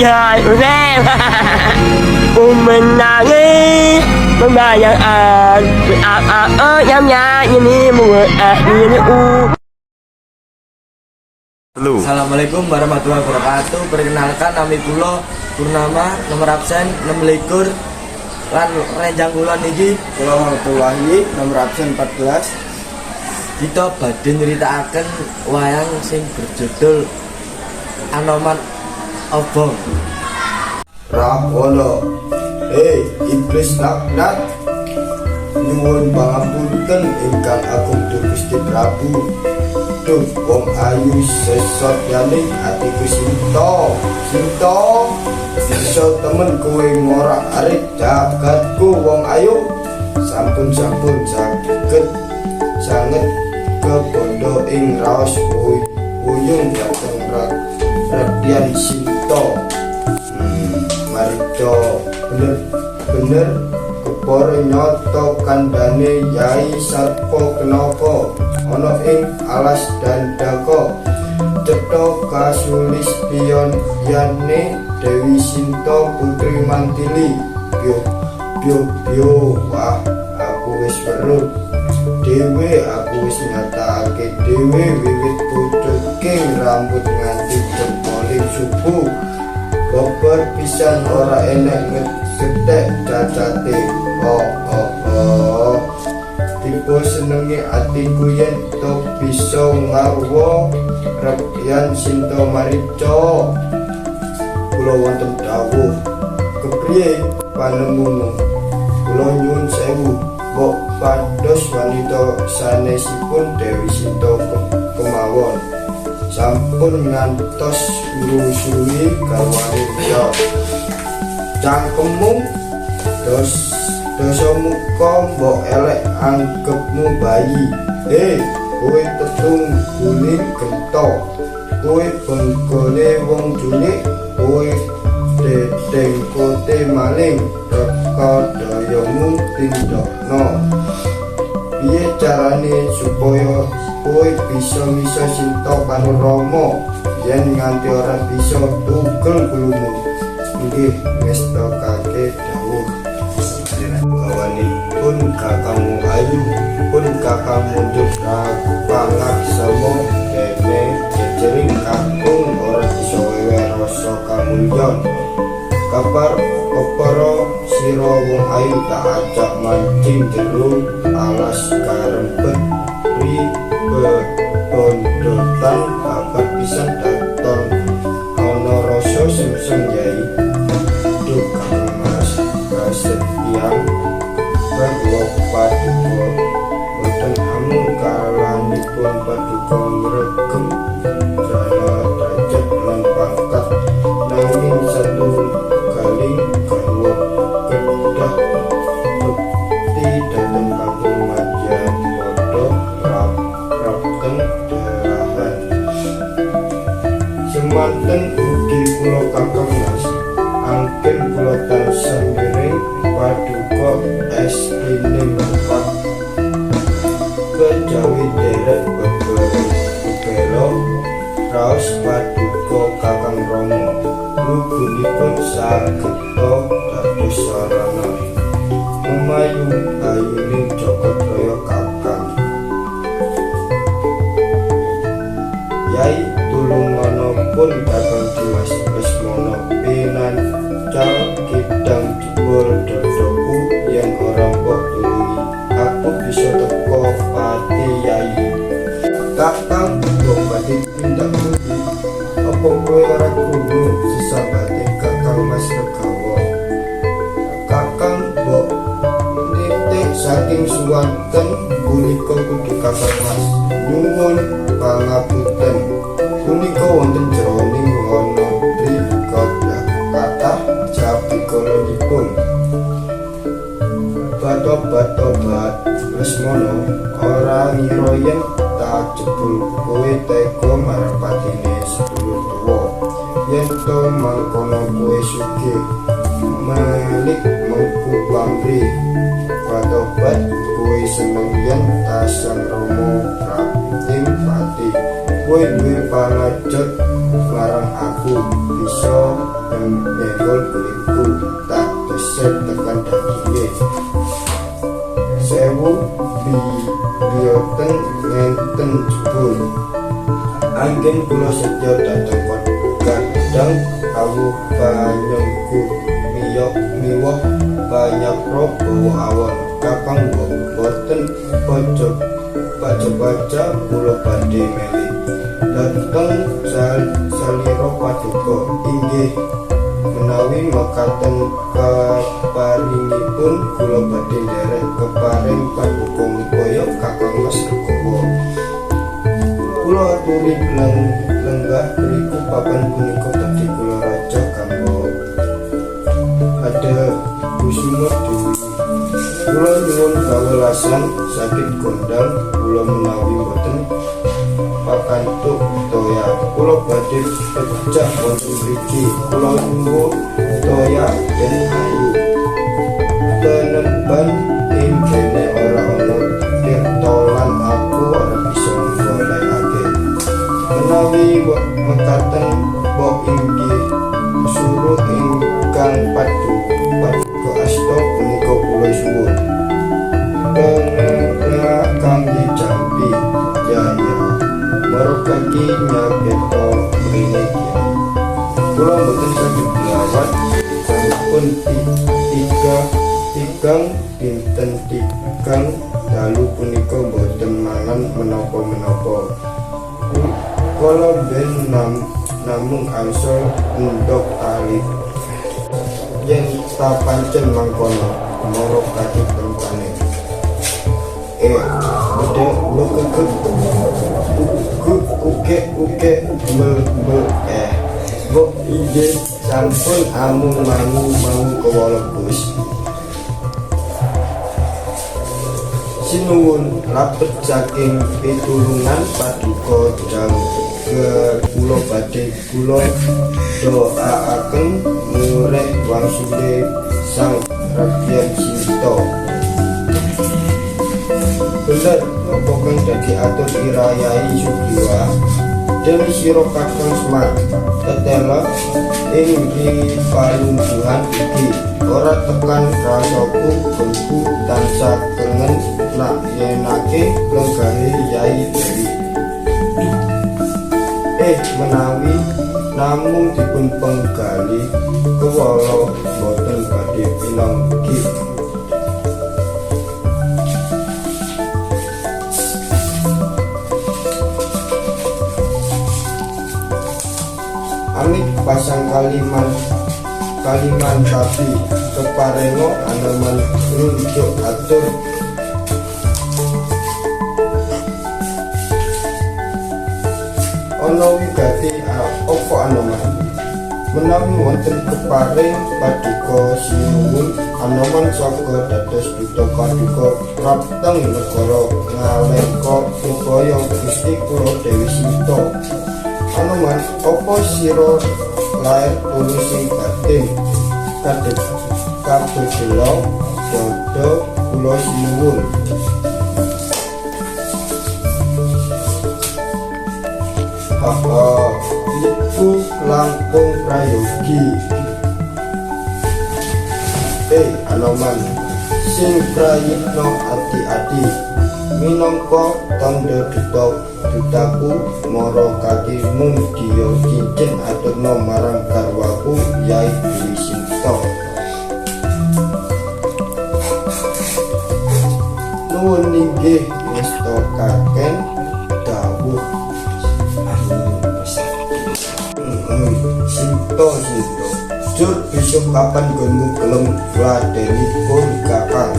Ya, ku menangis membayangkan a a a yam ya ini mu a ini u. Telu. Assalamualaikum warahmatullahi wabarakatuh. Perkenalkan, nami kula Purnama, nomor absen 26 lan rencang kula niki Kula Wahyu, nomor absen 14. Kita badhe nyritakaken wayang sing berjudul Anoman Obong. Rahwana. Hei, iblis laknat. Nyuwun pangapunten ingkang agung duh Gusti Prabu. Duh, wong ayu sesot yaning atiku Sinta. Sinta, bisa temen kowe ngorak-arik jagatku, wong ayu. Sampun-sampun saged sanget kebondo ing raos wuyung dhateng Radyan Sinta. Marica bener bener kepara nyata kandhane Yai Sarpa Kenaka ana ing alas Dandaka. Cetha kasulistiyon yane Dewi Sinta putri Mantili. Bio bio bio, wah, aku wis weruh dhewe, aku wis nyatakake dhewe wiwit pucuking rambut nganti jempoling suku. Bober pisan, ora enek ngetek cacate. Oh oh oh, tiba senenge atiku yen to bisa ngarwa Radyan Sinta Marica. Kula wonten dawuh. Kepriye panemumu? Kula nyuwun sewu, mbok pados wanita sanesipun Dewi Sinta kemawon sampun ngantos ngrusuhi garwane liya. Cangkemmu dos dosa muka mbok elek anggepmu bayi. Hei, kowe tetungguling genta, kowe benggone wong junik, kowe dedengkote maling. Reka dayamu tindakno. Piye carane supaya kowe bisa misa Sinta karo Rama? Yen nganti ora bisa, tugel gulumu. Nggih, ngestokake dawuh. Gawanipun kakang ayu pun kakang mundhut pangaksama dene jejering kakung ora bisa wewe rasa kamulyan. Kabar kepara sira, wong ayu, tak ajak mancing jero alas karempet ri bebondotan. Babar pisan daton ana rasa sungseng, Yai. Duh, Kang Mas, kasetyan garwa paduka boten amung kalanipun paduka ngregem jala derajat lan pangkat, nanging satunggaling garwa kedah bekti dhateng kakung Madyapada prapten delahan. Semanten ugi kula, Kakang Mas, anggen kula tansah mireng paduka estining lepat kejawi derek bebela raos paduka Kakang Rama. Lugunipun sageta dados sarana memayu ayuning jagat raya, Kakang. Yai, tulungana pun Kakang Dimas Lesmana pinancal kidang jebol dadaku. Yen ora mbok tulungi, aku bisa teka pati, Yai. Kakang, mbok badhe tindak pundi? Apa kowe ora krungu sesambate Kakang Mas Regawa? Kakang mbok nitik saking suwanten punika kudu Kakang Mas nyuwun pangapunten. Punika wonten jroning wanadri kathah sabikalanipun. Batobat-tobat, Lesmana, ora ngira yen tak jebul kowe tega marang patine sedulur tuwa. Yen to mangkono, kowe sugih melik mengku pamrih. Batobat, kowe seneng yen tasang rama prapting pati. Kowe duwe panajot marang aku. bisa nyenggol kulitku, tak beset tekan daginge. Sewu biyoten ngenten jebul. Anggen kula setya dhateng kadang awuh panyengku miyok miwoh panyakra bawa awon. Kakang boten baca-baca kula badhe meli dhateng salira paduka. Inggih menawi mekaten kaparingipun kula badhe nderek keparing paduka mupaya Kakang Mas Legawa. Kula aturi lenggah mriku papan punika badhe kula rajah kanggo ada Kusuma Dewi. Kula nyuwun kawelasan sakit gondang kula menawi boten pakantuk toya. Kula badhe pejah wonten mriki. Kula nyuwun toya den ayu. Tenemban ing kene ora ana tirta lan aku ora bisa nggolekake. Menawi mekaten mbok inggih suruh ingkang paduka asta punika kula suwun. Pengena kangge jampi ya ya marokaki nyaketa mrene kiai. Kula mboten saged nglawat sampun tigang dinten tigang dalu punika mboten mangan menapa-menapa. Kala ben namung angsal endhog tali. Yen ta pancen mangkono mara kaki tempane. Bede lekekek uke uke mel mel mbok inggih sampun amung mangu mangu kewala bus. Sinuwun rapet saking pitulungan paduka jang kula badhe kula doaaken mureh wangsule Sang Radyan Sinta. Bener apa kang dadi atur irayai Sugriwa dene sira Kakang Semar tetela ing di palungguhan iki ora tekan rasaku bengku tansah kengen nak yenake lenggahe Yai Dewi. Menawi namung dipun penggali kewala boten badhe pinanggih. Amit pasang kaliman tapi keparengo Anoman runjuk atur. Ana wigati apa Anoman? Menawi wonten keparing paduka sinuwun Anoman saka dados duta paduka prapteng negara Ngalengka supaya Gusti kula Dewi Sinta. Anoman, apa sira lair tulusing batin kadhe kabedela dada kula sinuwun. Haha, iku langkung prayogi. Anoman, sing prayitna ati-ati minangka tandha dutaku mara kaki mung diya cincin aturna marang garwaku Yai Dewi Sinta. Nuwun inggih ngestakaken dawuh. Sinta Sinta, jur besok kapan nggonmu gelem ngladeni pun Kakang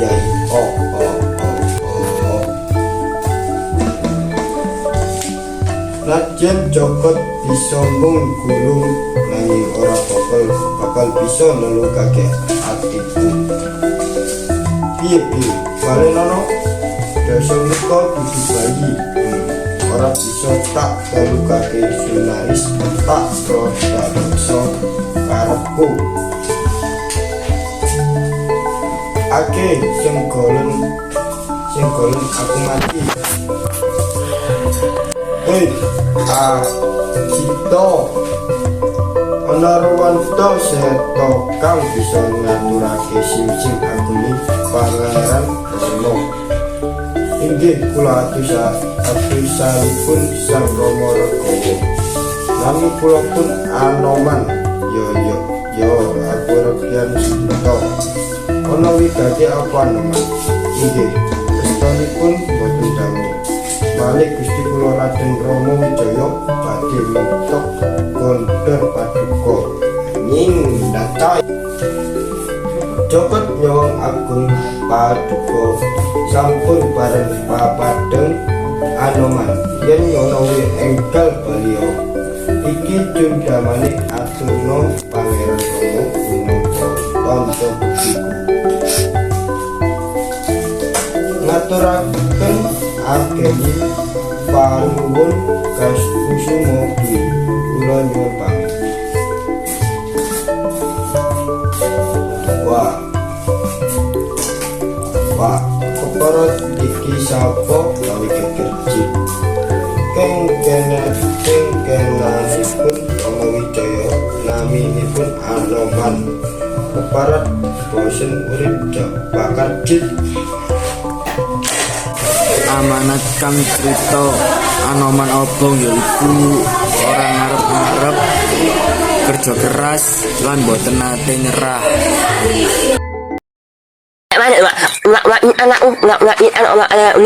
Yai? O o o o. Najan Jokot bisa mung gulung nanging ora bakal bisa nelukake atiku. Piye piye balenono Dasamuka dudu bayi, ora bisa tak telukake sunaris tak pradaksa karepku. Ake senggolen aku mati. Hei, Sinta. Ana ruwanta seta kang bisa ngaturake simsing agemi Pangeran Rama. Inggih, kula atusanipun Sang Rama Regawa. Nami kula pun Anoman. Yo yo yo, aku Rekyan Seta. Ana wigati apa, Anoman? Inggih, restanipun boten dangu. Malih Gusti kula Raden Rama Wijaya badhe mentok gondor paduka. Nying datai. Jogod nyowong agung paduka sampun bareng papadeng, Anoman, yen ngono enggal baliya. Iki cundamane aturna Pangeran Rama minangka tandha buktiku. Ngaturaken ageni panuwun kusuma dwi. Kula nyuwun pamit. Wah. Wah, keparot iki sapa gawe geger jit. Keng kene keng kenanipun Rama Wijaya, naminipun Anoman. Keparat bosen urip bakar jit. Amanat kang crita Anoman Obong yaiku ora ngarep-arep, kerja keras lan boten nate nyerah. Mana anak anak anak anak anak anak anak.